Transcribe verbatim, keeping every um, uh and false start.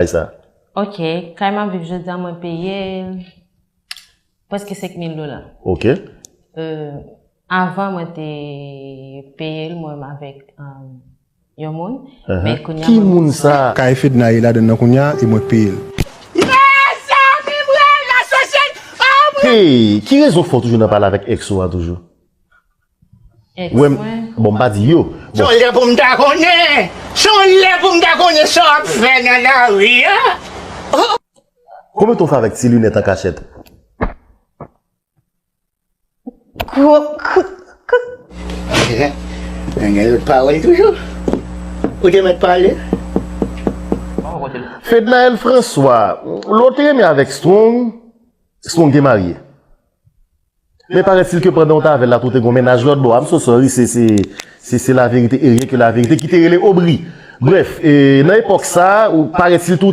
Kay sa. Ok, kay m ap viv jodi a, mwen peye l prèske senk mil dola. Ok. Euh, avan, mwen te peye l mwen menm avèk um, yon moun. Men kounye a Ki mwen- moun sa? Kay Fedna ye ladan nan kounye a e mwen k peye l. Hey, ki rezon k fè w toujou nan pale avèk ex ou a toujou? Ex Wè, mwen. Bon, m pa di yo. Se yon lè pou m ta konnen. Se yon lè pou m ta konnen sa w ap fè nan lari a. Konbyen tan w fè avèk ti linèt an kachèt? Kou- kou- kou- Mwen gen lòt pawòl toujou. Ou te mèt pale. Fednaelle François, lè w te renmen avèk Strong, Strong te marye. Men paraît-il ke pandan w t avè l la tou te gon mennaj lòt bò. I'm so sorry, se se se se la vérité et rien que la vérité ki te rele Obri. Bref, e, nan epòk sa, ou paraît-il tou